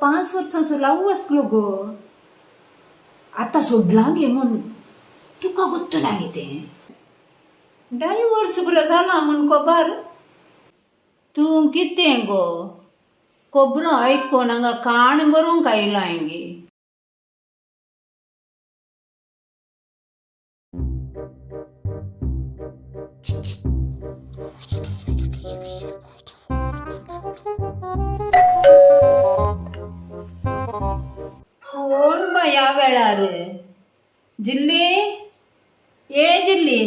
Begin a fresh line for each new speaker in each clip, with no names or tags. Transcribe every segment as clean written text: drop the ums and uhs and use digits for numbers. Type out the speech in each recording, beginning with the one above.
5 वर्सांचो लावू आसलो गो. आतां सोडलां गे म्हूण तुका गोत्त ना गे तें. डायवर्स पुरो जाला म्हूण खबर. तूं कितें गो खबरो आयकून हांगा काण बरोवंक आयलां गे. कोण बाय ह्या वेळार? जिल्ली, ए जिल्ली,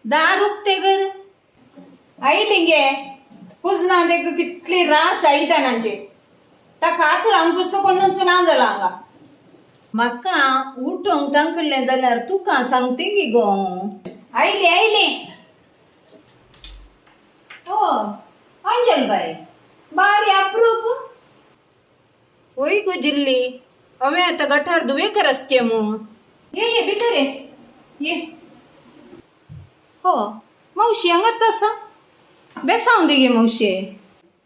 दार उक्तें कर. आयली गे कुजना देख कितली रास आयदनांची. ताका हात लावन पुस्तक कोणूच ना जाला हांगा. म्हाका उठोवंक तांकल्लें जाल्यार तुका सांगते गी गो. आयली आयली. ओ अंजल बाय, बारी अप्रूप. वय गो जिल्ली, हांवें आतां गटार दुवेकर आसचें मू. ये ये भितर ये ये. हो मावशी हांगाच आसा. बेसांव दी गे मावशे.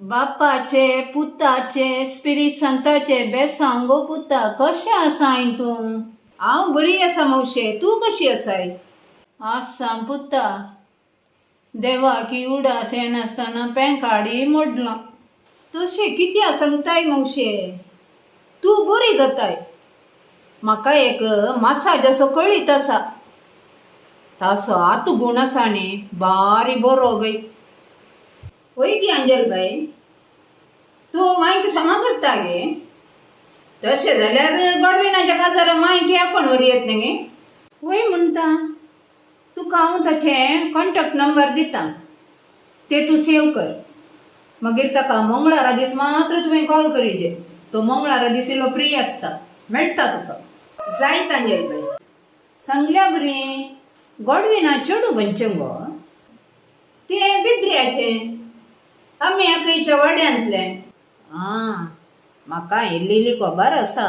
बापाचे पुताचे स्पिरीत संताचे बेसांव गो पुता. कशें आसाय तूं? हांव बरी आसा मावशे, तूं कशी आसाय? आसा पुता. देवाक उडास येनासतना पेंकाडी मोडलां. तशें कित्याक सांगताय मावशे? तूं बरी जाताय. म्हाका एक मासाजाचो कळीत आसा. ताचो आत गूण आसा न्ही बारी बरो गय. वय गे अंजल बाय, तूं मायक समा करता गे? तशें जाल्यार गॉडविनाच्या काजारा मायक आपूण व्हरी येत न्ही गे. वय म्हणटा, तुका हांव ताचें कॉन्टॅक्ट नंबर दिता, ते तूं सेव कर. मागीर ताका मंगळारा दीस मात्र तुवें कॉल करीजे. तो मंगळारा दीस इल्लो फ्री आसता, मेळटा तुका. जायत अंजल बाय. सांगल्या बरी गॉडविना चेडूं खंयचें गो? तें बिद्र्याचें, आमी खंयच्या वाड्यांतलें. आं, म्हाका इल्ली इल्ली खबर आसा.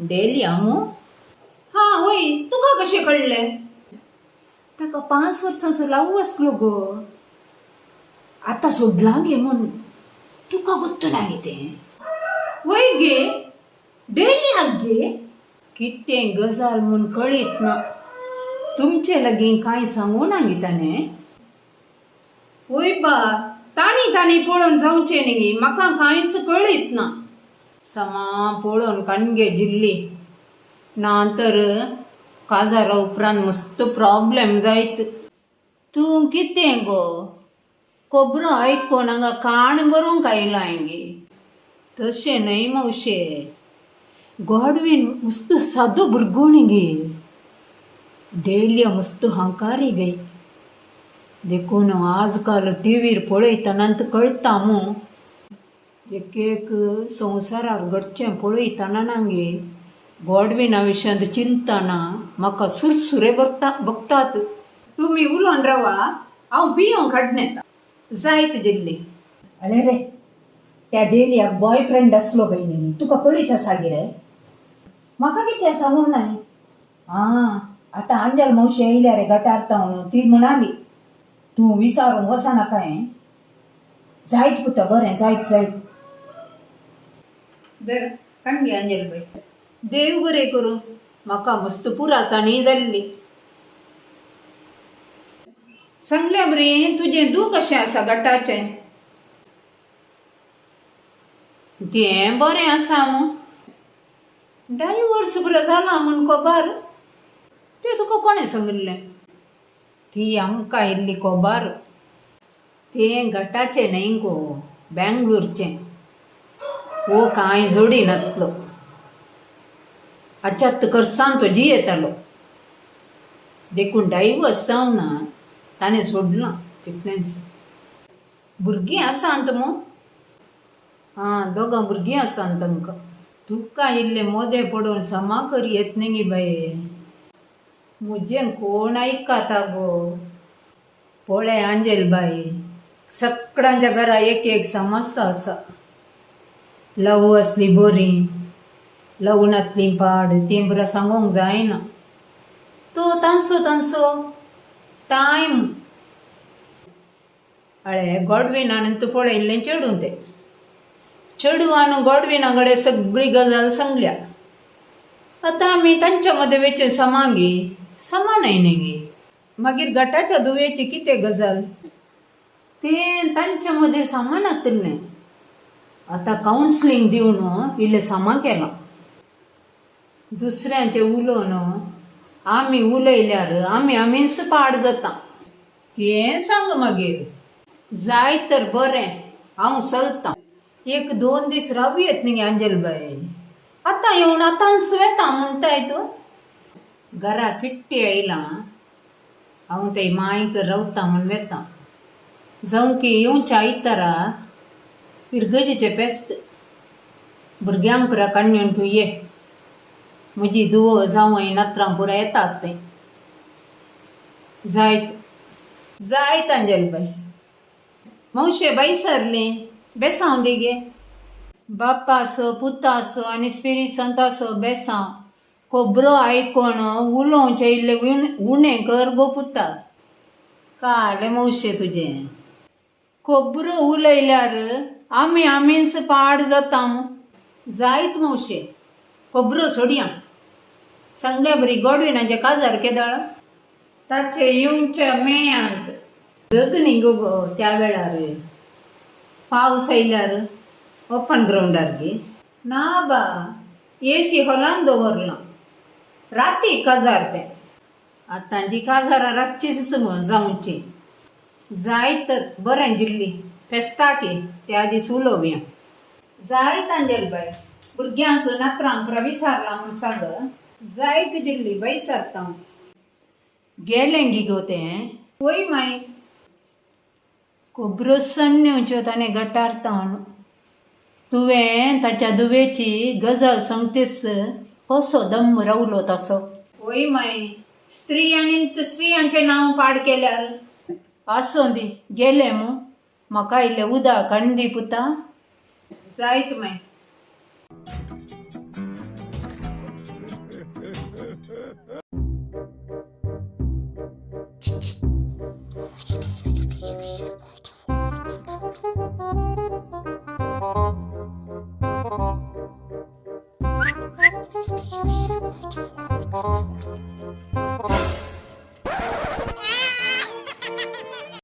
डेली मू? हां वय, तुका कशें कळ्ळें? ताका 5 वर्सांचो लावू आसलो गो. आतां सोडलां गे म्हूण तुका गोत्त ना गे तें. वय गे, डेली गे. कितें गजाल म्हूण कळीत ना. तुमचे लागीं कांय सांगू ना गे ताणें? वय बा, ताणी ताणी पळोवन जावचें न्ही गे, म्हाका कांयच कळीत ना. समा पळोवन काणगे जिल्ली, ना तर काजारा उपरांत मस्त प्रॉब्लेम जायत. तूं कितें गो खबरो आयकून हांगा काण बरोवंक आयलां गे? तशें न्हय मावशे, गॉडवीन मस्त सादो भुरगो न्ही गे. डेलिया मस्त हंकारी गे. देखून आजकाल टिवीर पळयतना कळटा मू. एक एक संवसारार घडचें पळयतना ना गे, गॉडविना विशयांत चिंतना म्हाका सुरसुरे बघतात. तुमी उलोवन रावा, हांव पियोंक हाडून येता. जायत जिल्ली. अळे रे, त्या डेलियाक बॉयफ्रेंड आसलो काय न्ही, तुका कळीत आसा गे रे? म्हाका कितें सांगूंक नाय. आं, आतां अंजल मावशी येयल्या रे गटार तावन, ती म्हणाली तूं विचारूंक वचनाका. हें जायत पुता, बरें जायत जायत. बरें काण गे अंजल बाय, देव बरें करूं. म्हाका मस्त पुरासाणी जाल्ली. सांगल्या बरें, तुजें दूख कशें आसा गटाचें? तें बरें आसा मू. डायवर्स पुरो जाला म्हूण खबर. तें तुका कोणें सांगिल्लें? ती आमकां इल्ली खबर. तें गटाचें न्हय गो, बेंगलोरचें. हो कांय जोडी नातलो, अचात खर्चान तो जियेतालो. देखून डायवर्स जावना ताणें सोडलां तितलेंच. भुरगीं आसात मू? आं, दोगां भुरगीं आसात तांकां. तुका इल्लें मोदें पडोवन समा कर येत न्ही गे बाये. म्हजें कोण आयकता गो? पळय आंजेल बाई, सगळ्यांच्या घरा एक एक समस्या आसा. लव आसली बरी, लग्नांतली पाड, तीं बरें सांगूंक जायना. तो तांचो तांचो टायम. अळे गॉडविनान तूं पळयल्लें चेडूं तें. चेडवान गॉडविना कडेन सगळी गजाल सांगल्या. आतां आमी तांच्या मदें वेचें समा गे, समा न्हय न्ही गे. मागीर गटाच्या दुवेची कितें गजाल तें तांच्या मदें समा नातिल्लें. आतां कावन्सिलींग दिवन इल्लें समा केलां. दुसऱ्यांचें उलोवन आमी उलयल्यार आमी आमीच पाड जाता. तें सांग मागीर. जाय तर बरें, हांव चलतां. एक दोन दीस रावू येत न्ही अंजलबाई. आतां येवन आतांच वेता म्हणटाय तूं. घरा किट्टी आयलां, हांव थंय मांयक रावता म्हूण वेता. जावं की येवच्या आयतारा इर्गजेचें फेस्त, भुरग्यांक पुरा काडून तूं ये. म्हजी धुवो जावंय नातरां पुरा येतात तें. जायत जायत अंजलबाई. मावशे बाई सरली बेसांव दी गे. बापाचो पुताचो आनी स्पिरीत संताचो बेसांव. खबरो आयकोन उलोवचें इल्लें उणें कर गो पुता. कालें मावशे तुजें. खबरो उलयल्यार आमी आमीच पाड जाता. जायत मावशे, खबरो सोडया. सांगल्या बरी गॉडविनाचें काजार केदळ ताचे येवच्या मेयांत लग्न न्ही गो गो त्या वेळार पावस आयल्यार ओपन ग्रावंडार गे. ना बा, एसी हॉलान दवरलां. राती काजार तें. आतांची काजारां रातचीच जावची. जायत तर बरें जिल्ली, फेस्ताक त्या दीस उलोवया. जायत अंजलबाय, भुरग्यांक नातरांक पुरा विसारलां म्हूण सांग. जायत जिल्ली बाई, सरता हांव. गेलें गी गो तें. वय माय, खबरो सन्नेवच्यो ताणें गटार तावन. तुवें ताच्या दुवेची गजाल सांगतीस कसो दम रावलो तसो. वय माय, स्त्री आनी स्त्रियांचें नांव पाड केल्यार. आसूं दी, गेलें मू. म्हाका इल्लें उदक हाडून दी पुता. जायत माय.